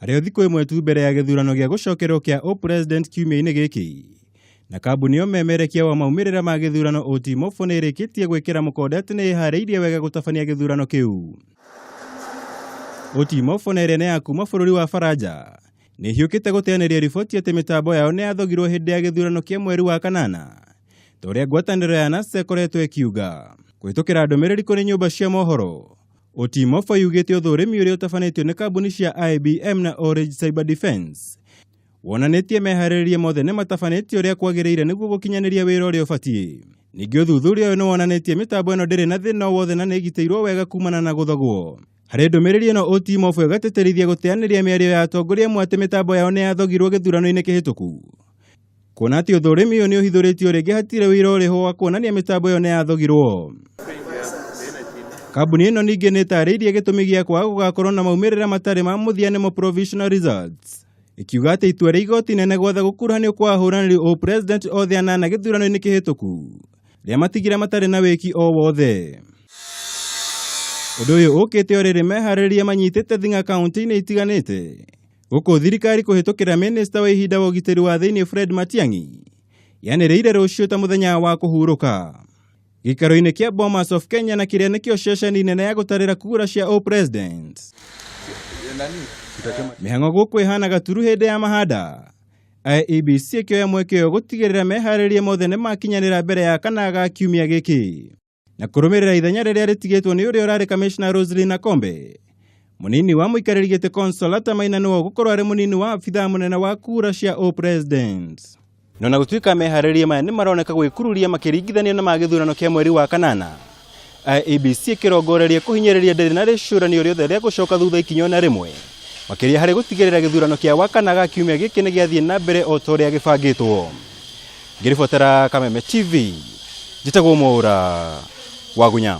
Arĩ o thikũ ĩmwe tu mbere ya gĩthurano gĩa gũcokerwo kĩa ũpresident kiumia-inĩ gĩkĩ, na kambuni ya ũmemerekia wa maumĩrĩra ma gĩthurano OT Mofo nĩ ĩrĩkĩtie gwĩkĩra mũkonde atĩ nĩ ĩharĩirie wega gũtabania gĩthurano kĩu. OT Mofo na ĩrĩa nĩ ya kuma bũrũri wa Faranja nĩ ĩhiũkĩte gũteanĩria riboti atĩ mĩtambo yao nĩ yathogirwo hĩndĩ ya gĩthurano kĩa mweri wa kanana, ta ũrĩa ngwatanĩro ya NASA ĩkoretwo ĩkiuga. Kũhĩtũkĩra ndũmĩrĩri kũrĩ nyũmba cia mohoro, OT Mofo yugĩte ũthũrimi ũrĩa ũtabanĩtio nĩ kambuni cia IBM na Orange Cyber Defense wonanĩtie meharĩrĩria mothe nĩ matabanĩtio ũrĩa kwagĩrĩire nĩguo gũkinyanĩria wĩra ũrĩa ũbatiĩ. Ningĩ ũthuthuria ũyũ nĩ wonanĩtie mĩtambo ĩno ndĩrĩ na thĩna o wothe na nĩ ĩgitĩirwo wega kumana na gũthogwo. Harĩ ndũmĩrĩri ĩno, OT Mofo ĩgatĩtĩrithia gũteanĩria mĩario ya atongoria amwe atĩ mĩtambo yao nĩ yathogirwo gĩthurano-inĩ kĩhĩtũku, kuona atĩ ũthũrimi ũyũ nĩ ũhithũrĩtio rĩngĩ hatirĩ wĩira ũrĩho wa kuonania mĩtambo ĩyo nĩ yathogirwo. Kambuni ĩno ningĩ nĩ ĩtarĩirie gĩtũmi gĩa kwaga gũgakorwo na maumĩrĩra matarĩ ma mũthia, nĩmo provisional results, ikiuga atĩ itua rĩa igoti nene gwatha gũkuruhanio kwa ahũranĩri ũpresident othe anana gĩthurano-inĩ kĩhĩtũku rĩamatigire matarĩ na wĩki o wothe. Ũndũ ũyũ ũkĩte o rĩrĩ meharĩrĩria manyitĩte thing'a kaunti-inĩ itiganĩte, gũkũ thirikari kũhĩtũkĩra minista wa ihinda wa ũgitĩri wa thĩinĩ Fred Matiang'i yanĩrĩire rũciũ ta mũthenya wa kũhurũka. Gĩikaro-inĩ kĩa Bomas of Kenya, na kĩrĩa nĩkĩo ceceni nene ya gũtarĩra kura cia ũpresident, mĩhang'o gũkũ ĩhana gaturu hĩndĩ ya mahanda, IEBC ĩkĩoya mweke ũyũ gũtigĩrĩra meharĩrĩria mothe nĩ makinyanĩra mbere ya kana ga kiumia gĩkĩ, na kũrũmĩrĩra ithenya rĩrĩa rĩtigĩtwo nĩ ũrĩa ũrarĩ kamishna Roselyn Akombe. Mũnini wa mũikarĩri gĩtĩ Consolata Maina nĩwe ũgũkorwo arĩ mũnini wa abithaa mũnene wa kura cia ũpresident. No na gũtuĩka meharĩrĩria maya nĩ maroneka gwĩkururia makĩringithanio na ma gĩthurano kĩa mweri wa kanana, IEBC ĩkĩrongoreria kũhinyĩrĩria ndĩrĩ na rĩcũranio rĩothe rĩa gũcoka thutha ikinya ona rĩmwe, makĩria harĩ gũtigĩrĩra gĩthurano kĩa wakana ga kiumia gĩkĩ nĩ gĩathiĩ na mbere o ta ũrĩa gĩbangĩtwo. Ngĩribotera Kameme TV, njĩtagwo Mwaũra Wagunya.